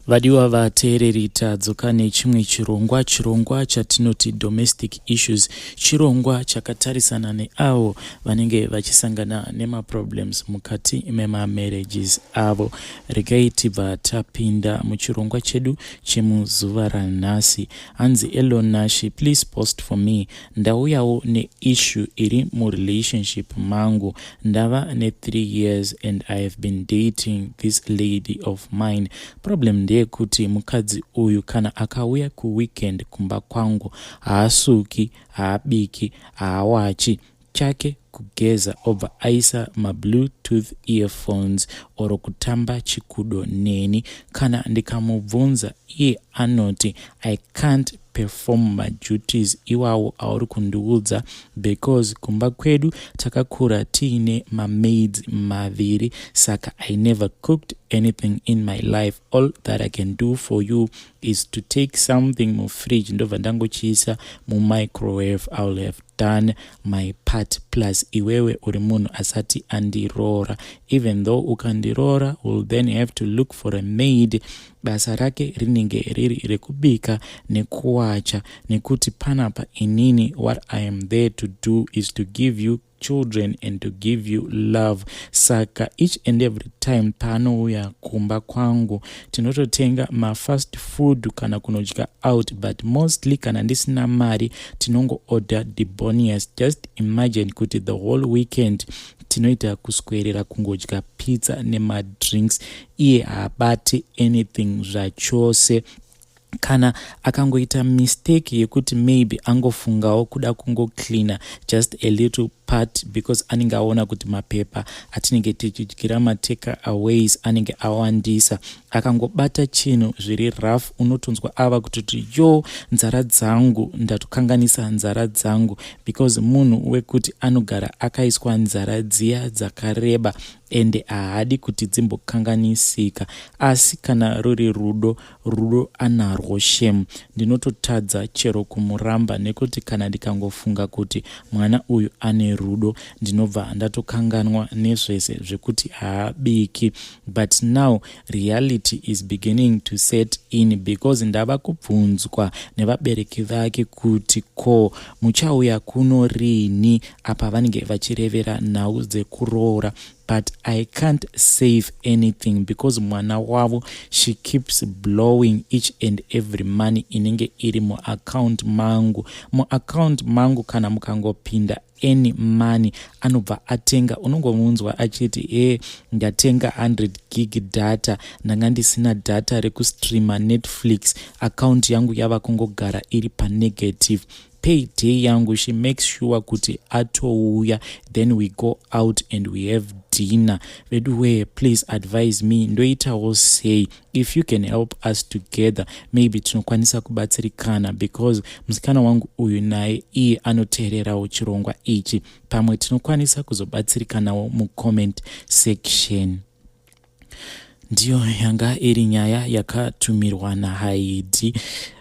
Vadiwa vateereri, tadzoka nechimwe chirongwa, chirongwa chatinoti Domestic Issues, chirongwa chakatarisana neavo vanenge vachisangana nemaproblems mukati memamarriages avo. Regai tibva tapinda muchirongwa chedu chemuzuva ranhasi. Hanzi, "Hello Nashi, please post for me. Ndauyawo neissue iri murelationship mangu. Ndava ne3 years and I have been dating this lady of mine. Problem ndeyekuti mukadzi uyu kana akauya kuweekend kumba kwangu, haasuki, haabiki, haawachi. Chake kugeza, obva aisa mabluetooth earphones or kutamba chikudo neni. Kana ndikamubvunza, iye anoti, 'I can't perform maduties iwawo auri kundiudza because kumba kwedu takakura tiine mamaids maviri, saka I never cooked anything in my life. All that I can do for you is to take something mufridge, ndobva ndangochiisa mumicrowave. I will have done my part. Plus iwewe uri munhu asati andiroora. Even though ukandiroora, will then have to look for a maid. Basa rake rinenge riri rekubika nekuwacha, nekuti panapa inini what I am there to do is to give you children and to give you love. Saka each and every time paanouya kumba kwangu, tinototenga mafast food kana kunodya out, but mostly kana ndisina mari, tinongoorder Debonairs. Just imagine kuti the whole weekend tinoita kuswerera kungodya pizza nemadrinks. Iye haabati anything zvachose. Kana akangoita mistake yekuti maybe angofungawo kuda kungocleana just a little part, because anenge aona kuti mapepa atinenge tichidyira matake aways anenge awandisa, akangobata chinhu zviri rough, unotonzwa ava kutoti, 'Yo, nzara dzangu, ndatokanganisa nzara dzangu,' because munhu wekuti anogara akaiswa nzara dziya dzakareba, ende haadi kuti dzimbokanganisika. Asi kana ruri rudo, rudo anarwo shem. Ndinototadza chero kumuramba, nekuti kana ndikangofunga kuti mwana uyu ane rudo, ndinobva ndatokanganwa nezvese zvekuti haabiki. But now reality is beginning to set in, because ndava kubvunzwa nevabereki vake kuti, 'Ko muchauya kuno rini?' Apa vanenge vachirevera nhau dzekuroora, but I can't save anything because mwana wavo, she keeps blowing each and every money inenge iri muaccount mangu. Muaccount mangu kana mukangopinda any money, anobva atenga. Unongomunzwa achiti, 'E, ndatenga 100 gig data, ndanga ndisina data rekustreama Netflix. Account yangu yava kungogara iri panegative.' Payday yangu, she makes sure kuti atouya, then we go out and we have dinner. Veduwe, please advise me, ndoitawo sei? If you can help us together, maybe tinokwanisa kubatsirikana, because musikana wangu uyu naye iye anoteererawo chirongwa ichi. Pamwe tinokwanisa kuzobatsirikanawo mucomment section." Ndiyo yanga iri nyaya yakatumirwa naHaidi.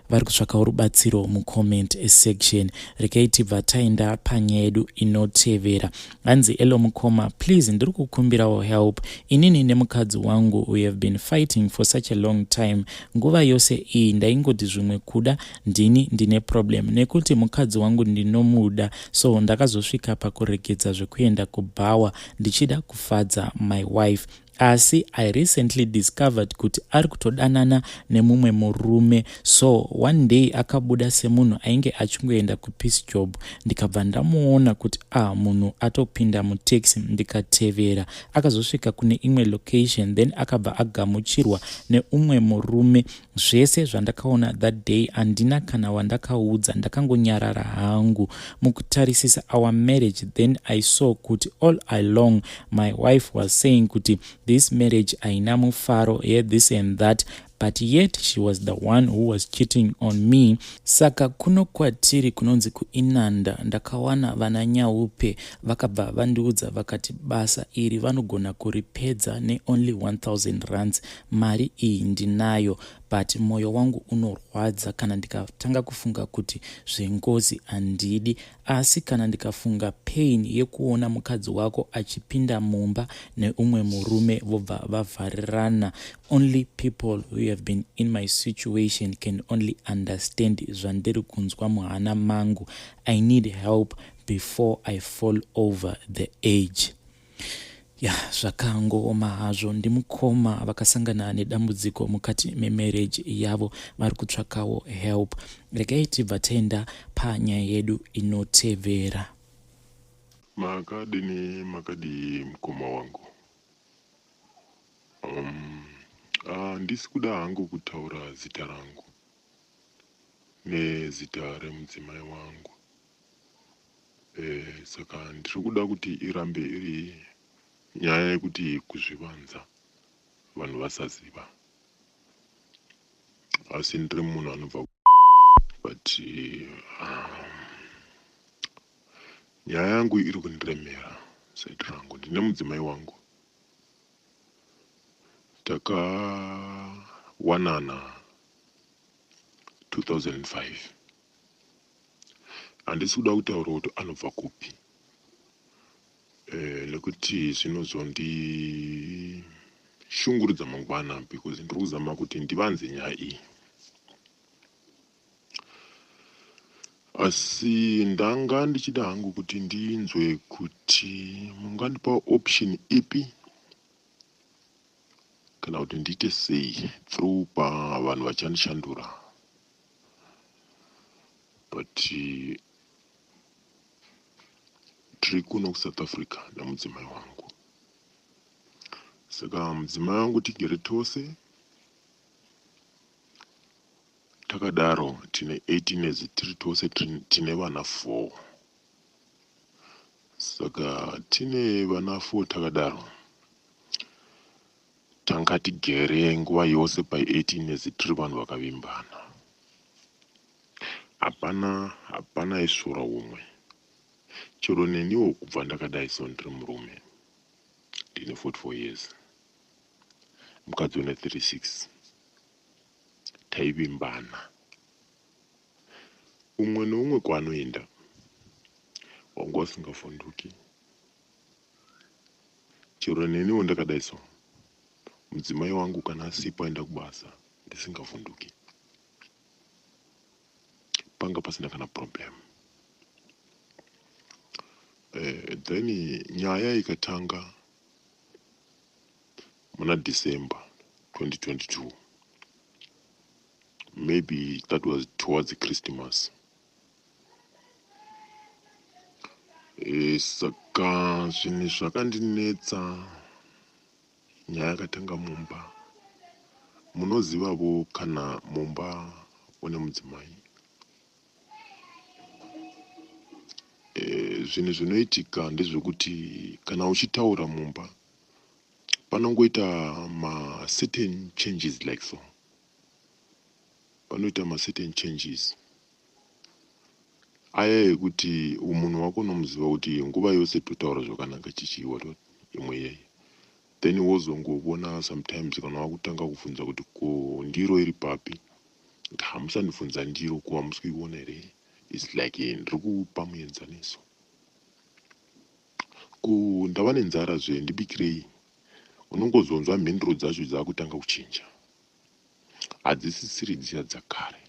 Vari kutsvakawo rubatsiro mucomment section. Regai tibva taenda panyaya yedu inotevera. Hanzi, "Hello mukoma, please ndiri kukumbirawo help. Inini nemukadzi wangu, we have been fighting for such a long time. Nguva yose iyi ndaingoti zvimwe kuda ndini ndine problem, nekuti mukadzi wangu ndinomuda. So ndakazosvika pakuregedza zvekuenda kubhawa ndichida kufadza my wife. Asi I recently discovered kuti ari kutodanana nemumwe murume. So one day akabuda semunhu ainge achingoenda kupiece job, ndikabva ndamuona kuti ah, munhu atopinda mutaxi. Ndikatevera, akazosvika kune imwe location, then akabva agamuchirwa neumwe murume. Zvese zvandakaona that day handina kana wandakaudza, ndakangonyarara hangu. Mukutarisisa our marriage, then I saw kuti all along my wife was saying kuti this marriage haina mufaro, yeah, this and that, but yet she was the one who was cheating on me. Saka kuno kwatiri kunonzi kuInanda, ndakawana vana Nyaupe, vakabva vandiudza vakati basa iri vanogona kuripedza neonly 1000 rands. Mari iyi ndinayo, but mwoyo wangu unorwadza kana ndikatanga kufunga kuti zvengozi handidi. Asi kana ndikafunga pain yekuona mukadzi wako achipinda mumba neumwe murume, vobva vavharirana, only people who who have been in my situation can only understand zvandiri kunzwa muhana mangu. I need help before I fall over the edge. Ya, zvakangooma hazvo. Ndimukoma vakasangana nedambudziko mukati memarriage yavo, vari kutsvakawo help. Regai tibva taenda panyaya yedu inotevera. Makadini, makadii mukoma wangu? Handisi kuda hangu kutaura zita rangu nezita remudzimai wangu. Saka ndiri kuda kuti irambe iri nyaya yekuti kuzvivanza, vanhu vasaziva. Asi ndiri munhu anobva, but nyaya yangu iri kundiremera. Side rangu, ndine mudzimai wangu, takawanana 2005. Handisi kuda kutaura kuti anobva kupi, nekuti zvinozondishungurudza mangwana, because ndiri kuzama kuti ndivanze nyaya iyi. Asi ndanga ndichida hangu kuti ndinzwe kuti mungandipa option ipi, kana kuti ndiite sei through pavanhu vachandishandura. But tiri kuno kuSouth Africa nemudzimai wangu. Saka mudzimai wangu tigere tose takadaro, tine 18 years tiri tose, tine vana 4. Saka tine vana 4 takadaro, tanga tigere nguva yose pa18 years tiri vanhu vakavimbana. Hapana, hapana aisvora umwe. Chero neniwo kubva ndakadai so, ndiri murume, ndine 44 years, mukadzi une 36. Taivimbana, umwe neumwe kwaanoenda wanga usingavhunduki. Chero neniwo ndakadai so, mudzimai wangu kana asipo aenda kubasa, ndisingavhunduki, panga pasina kana problem. Then nyaya ikatanga muna December 2022, maybe that was towards Christmas. Saka zvinhu zvakandinetsa, nyaya yakatanga mumba. Munozivavo kana mumba une mudzimai, zvinhu zvinoitika ndezvekuti kana uchitaura mumba panongoita macertain changes like so, panoita macertain changes aya ekuti munhu wako unomuziva kuti nguva yose totaura zvakanaka, chichiwa imwe yeye. Then wozongovona sometimes kana wakutanga kubvunza kuti, "Ko ndiro iri papi?" "Hamusandibvunza ndiro, ko hamusi kuiona here?" Its like ndiri kupa muenzaniso. "Ko ndava nenzara zve, ndibikirei." Unongozonzwa mhinduro dzacho dzaakutanga kuchinja, hadzisisiri dziya dzakare.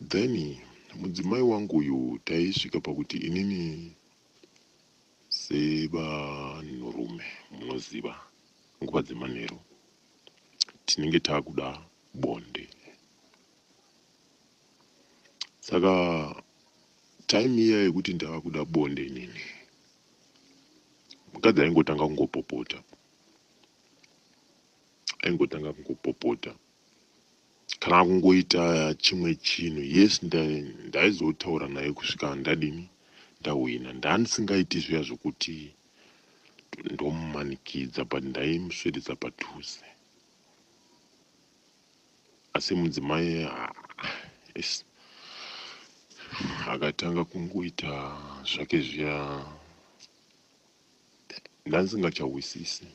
Then mudzimai wangu uyu, taisvika pakuti inini sevanhurume, munoziva nguva dzemanheru tinenge taakuda bonde. Saka time iya yekuti ndava kuda bonde inini, mukadzi aingotanga kungopopota, aingotanga kungopopota kana kungoita chimwe chinhu. Yes, ndaizotaura naye kusvika ndadini, ndahwina. Ndandisingaiti zviya zvokuti ndomumanikidza, but ndaimuswededza padhuze. Asi mudzimai, ah, yes, akatanga kungoita zvake zviya. Ndandisingachahwisisi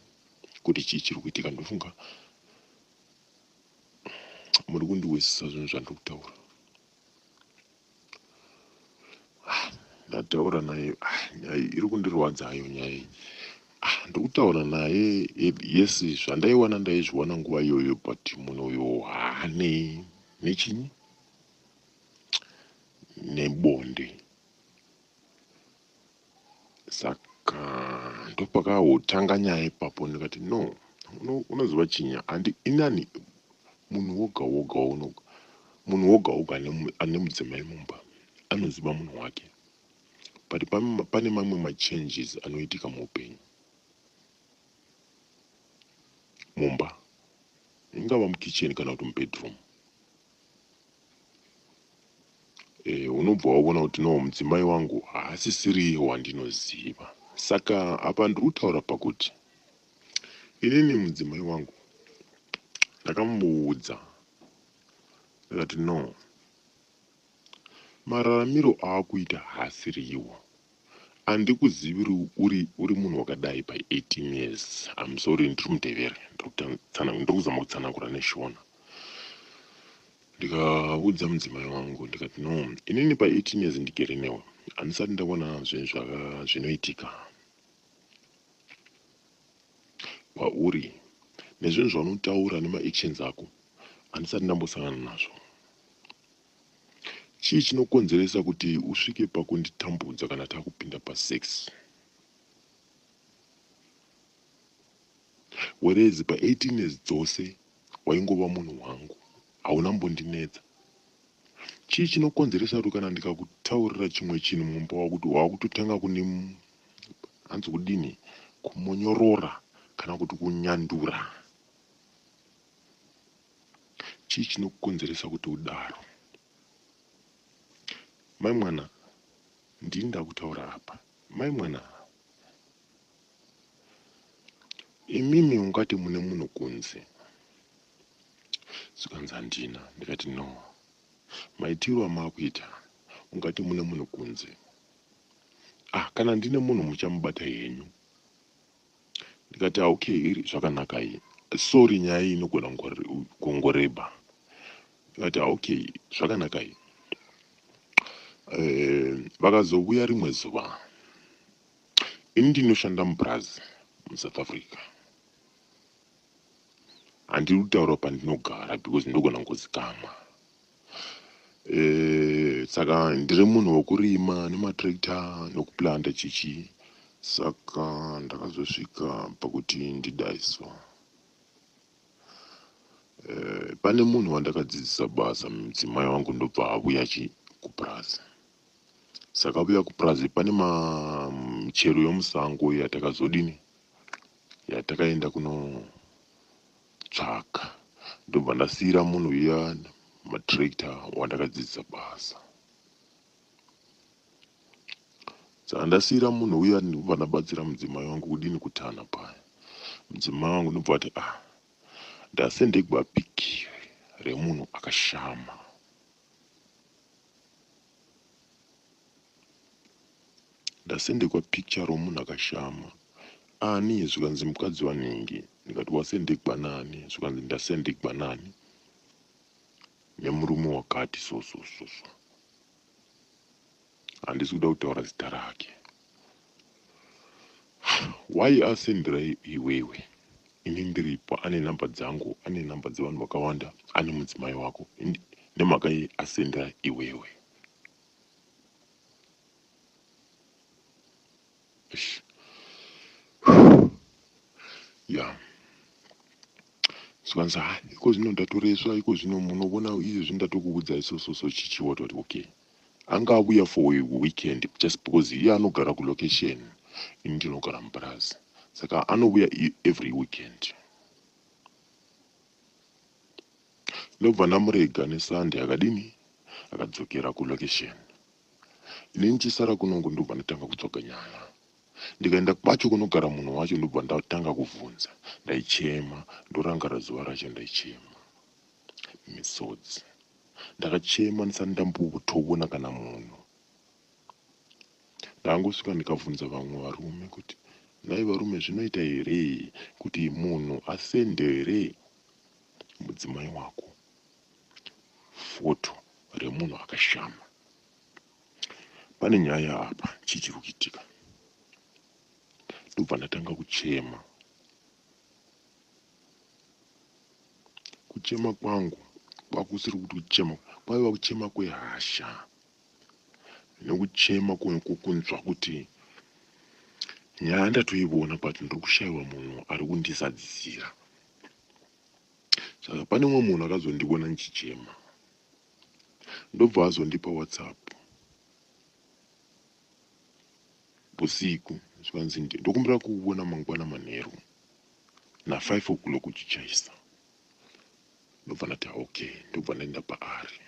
kuti chii chiri kuitika. Ndofunga muri kundihwisisa zvinhu zvandiri kutaura. Ah, ndataura naye. Ah, nyaya iri kundirwadza hayo nyaya iyi. Ah, ndiri kutaura naye yes, zvandaiwana ndaizviwana nguva iyoyo, but munhu uyo haanei nechinyi nebonde. Saka ndopakahotanga nyaya ipapo, ndikati no, unoziva chinyi, handi inani munhu woga woga uno munhu woga woga ane mudzimai mumba anoziva munhu wake, but pane mamwe machanges anoitika muupenyu mumba, ingava mukitchen kana kuti mubedroom. Unobva waona kuti no, mudzimai wangu haasisiriye wandinoziva. Saka apa ndiri kutaura pakuti inini mudzimai wangu ndakamuudza ndikati no, mararamiro aakuita haasiriwo, handikuzivi uri munhu wakadai by 18 years. I'm sorry, ndiri mutevere, ndiri kuzama kutsanangura neshona. Ndikaudza mudzimai wangu ndikati no, inini pa 18 years ndigere newe handisati ndaona zvinhu zvinoitika kwauri nezvinhu zvaunotaura nemaactions ako, handisati ndambosangana nazvo. Chii chinokonzeresa kuti usvike pakunditambudza kana takupinda pasex, whereas pa 18 years dzose waingova munhu wangu, hauna mbondinetsa? Chii chinokonzeresa kuti kana ndikakutaurira chimwe chinhu mumba wakuti wakutotanga kune hanzi kudini, kumonyorora kana kuti kunyandura? Chii chinokukonzeresa kuti udaro? Mai mwana, ndini ndakutaura apa. Mai mwana, imimi ungati mune munhu kunze? Zvikanzi handina. Ndikati no, maitiro amakuita ungati mune munhu kunze. Ah, kana ndine munhu muchamubata henyu. Ndikati ah, okay, iri zvakanaka iyi, sorry, nyaya iyi inogona kungoreba. Ndikati ah, okay, zvakanaka iyi. Vakazouya rimwe zuva, ini ndinoshanda mubrazil muSouth Africa, handiri kutaura pandinogara because ndogona kungozikamwa. Saka ndiri munhu wekurima nematractor nekuplanta chichi. Saka ndakazosvika pakuti ndidaiso, pane munhu wandakadzidzisa basa, mudzimai wangu, ndobva avuya chi kupurazi. Saka avuya kupurazi, pane michero yomusango yatakazodini, yatakaenda kunotsvaka, ndobva ndasiyira munhu uya matractor wandakadzidzisa basa. Saka ndasiyira munhu uya, ndobva ndabatsira mudzimai wangu kudini, kutana paya. Mudzimai wangu ndobva ati ah, ndasendegwa pic remunhu akashama. Ndasendekwa picture romunhu akashama. Ani? Zvikanzi mukadzi wanhingi. Ndikati wasendegwa nani? Zvikanzi ndasendegwa nani, nemurume wakati so so so so, handisi kuda kutaura zita rake. Why asendera iwewe ini ndiripo? Ane namba dzangu, ane namba dzevanhu vakawanda, ane mudzimai wako, nemhaka yei asendera iwewe? Eish. Ya, zvikanzi ha, iko zvino ndatoresva, iko zvino munovona izvezvi ndatokuudza isososo chichi. Watoti okay, anga avuya for a weekend just because iye anogara kulocation, ini ndinogara mupurazi, saka anovuya every weekend. Ndobva ndamurega neSunday, akadini, akadzokera kulocation. Ini ndichisara kunongo, ndobva ndatanga kutsvaga nyaya. Ndikaenda kwacho kunogara munhu wacho, ndobva ndatanga kuvhunza. Ndaichema, ndorangara zuva racho, ndaichema misodzi, ndakachema ndisati ndambotoona kana munhu. Ndangosvika ndikabvunza vamwe varume kuti nhai varume, zvinoita here kuti munhu asendere mudzimai wako foto remunhu akashama? Pane nyaya apa, chii chiri kuitika? Ndobva ndatanga kuchema. Kuchema kwangu kwakusiri kuti kuchema, kwaiva kuchema kwehasha nekuchema kwekunzwa kuti nyaya ndatoivona but ndiri kushaiwa munhu ari kundizadzisira. Saka pane umwe munhu akazondiona ndichichema ndobva azondipa WhatsApp usiku zvikanzi ndokumbira kukuona mangwana manheru na 5 o'clock uchichaisa. Ndobva ndati okay, ndobva ndaenda paari.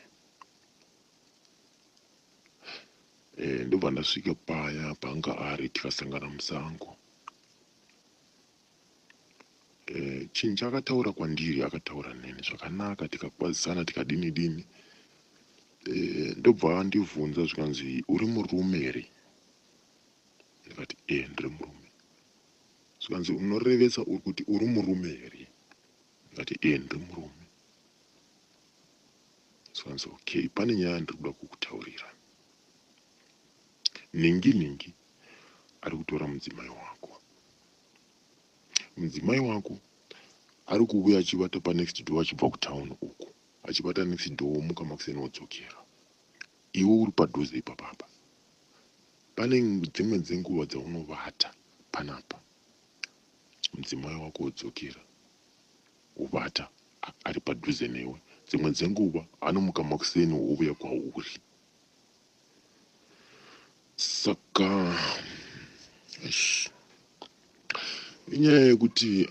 Ndobva ndasvika paya paanga ari tikasangana musango. Chinhu chaakataura kwandiri akataura neni zvakanaka tikakwazisana tikadini dini. Ndobva andibvunza zvikanzi uri murume here? Ndikati ndiri murume. Zvikanzi unorevesa uri kuti uri murume here? Ndikati ndiri murume. Zvikanzi okay, pane nyaya yandiri kuda kukutaurira. Nhingi nhingi ari kutora mudzimai wako. Mudzimai wako ari kuuya achivata panext door achibva kutown uku, achivata next door womuka makuseni wodzokera. Iwe uri padhuze ipapapa. Pane dzimwe dzenguva dzaunovata panapa, mudzimai wako wodzokera wovata ari padhuze newe. Dzimwe dzenguva anomuka makuseni wouya kwauri. Saka eish, inyaya yekuti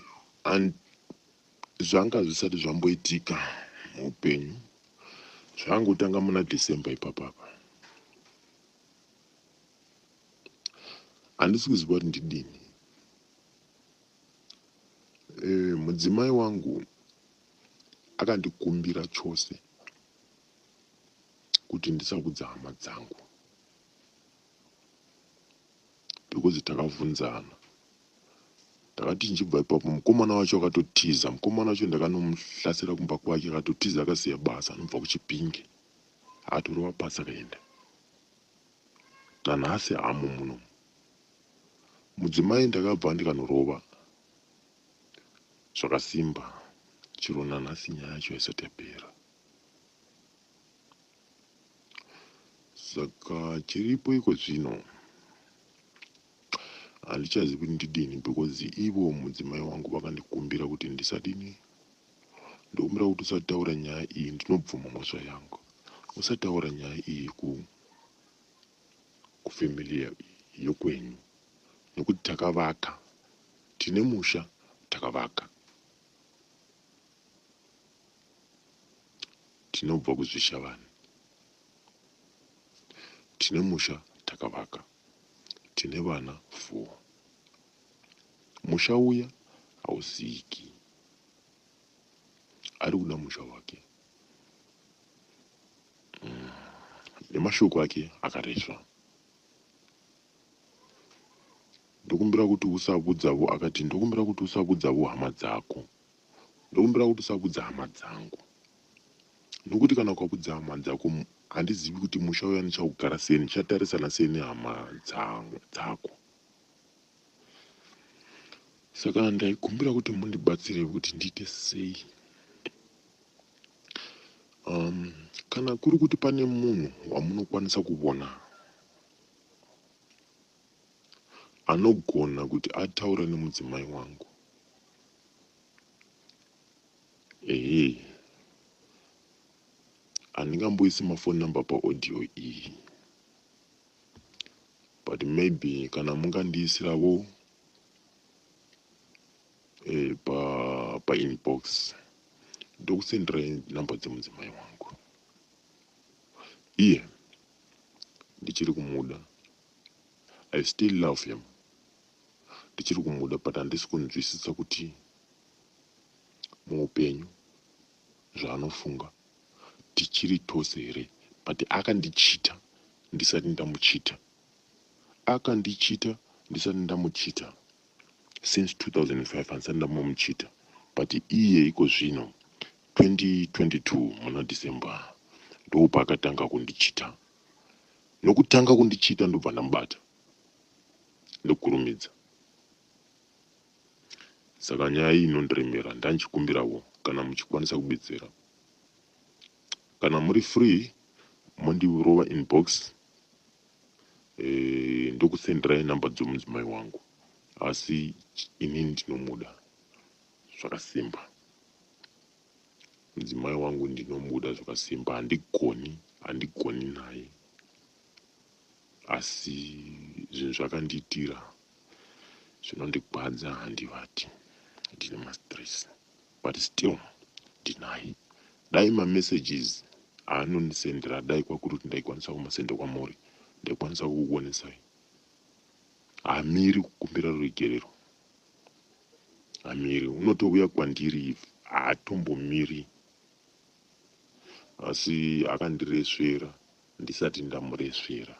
zvanga zvisati zvamboitika muupenyu, zvangotanga muna December ipapapa. Handisi kuziva kuti ndidini. Mudzimai wangu akandikumbira chose kuti ndisaudza hama dzangu because takavhunzana. Ndakati ndichibva ipapo mukomana wacho akatotiza. Mukomana wacho ndakanomuhlasera kumba kwake akatotiza akasiya basa anobva kuChipinge. Akatorova pasi akaenda. Nanhasi hamo muno. Mudzimai ndakabva ndikanorova zvakasimba chero nanhasi nyaya yacho haisati yapera. Saka chiripo iko zvino handichazivi kuti ndidini because ivo mudzimai wangu vakandikumbira kuti ndisadini, ndokumbira kuti usataura nyaya iyi, ndinobvuma mhosva yangu, usataura nyaya iyi kufamily yokwenyu nekuti takavaka, tine musha takavaka, tinobva kuZvishavane, tine musha takavaka, tine vana 4. Musha uya hausiyiki, ari kuda musha wake nemashoko ake akaresva. Ndokumbira kuti usabudzavo, akati ndokumbira kuti usabudzavo hama dzako, ndokumbira kuti usabudza hama dzangu, nokuti kana ukabudza hama dzako handizivi kuti musha uya ndichaugara sei, ndichatarisana sei nehama dzako. Saka ndaikumbira kuti mundibatsire kuti ndiite sei. Kana kuri kuti pane munhu wamunokwanisa kuvona anogona kuti ataure nemudzimai wangu, ehe, handingamboisi mafoni number paaudio iyi, but maybe kana mungandiisiravo painbox ndokusenderai namba dzemudzimai wangu. Iye ndichiri kumuda, I still love him, ndichiri kumuda, but handisi kunzwisisa kuti muupenyu zvaanofunga tichiri tose here. But akandichita ndisati ndamuchita, akandichita ndisati ndamuchita since 2005, handisati ndamuchita, but iye iko zvino 2022 muna December ndopaakatanga kundichita. Nokutanga kundichita ndobva ndamubata ndokurumidza. Saka nyaya iyi inondiremera, ndanchikumbirawo kana muchikwanisa kubetsera. Kana muri free mondirova inbox, ndokusenderai namba dzomudzimai wangu. Asi inini ndinomuda zvakasimba mudzimai wangu, ndinomuda zvakasimba. Handigoni naye, asi zvinhu zvakandiitira zvinondigwadza. Handivati, ndine mastress, but still ndinaye. Dai mamessages aanondisendera, dai kwakuri kuti ndaikwanisa kumasenda kwamuri, ndaikwanisa kukuonesai. Hamiri kukumbira ruregerero, hamiri. Unotouya kwandiri, haatombomiri, asi akandiresvera ndisati ndamuresvera.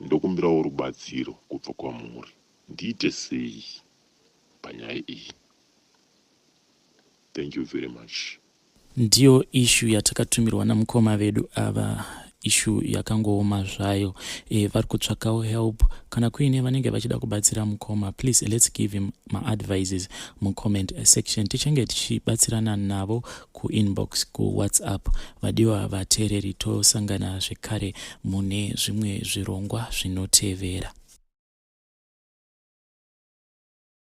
Ndokumbirawo rubatsiro kubva kwamuri, ndiite sei panyaya iyi? Thank you very much. Ndiyo issue yatakatumirwa namukoma vedu ava, issue yakangooma zvayo. Vari kutsvakawo help. Kana kuine vanenge vachida kubatsira mukoma, please, let's give him maadvices mucomment section. Tichange tichibatsirana navo kuinbox, kuWhatsApp. Vadiwa vateereri, tosangana zvekare mune zvimwe zvirongwa zvinotevera.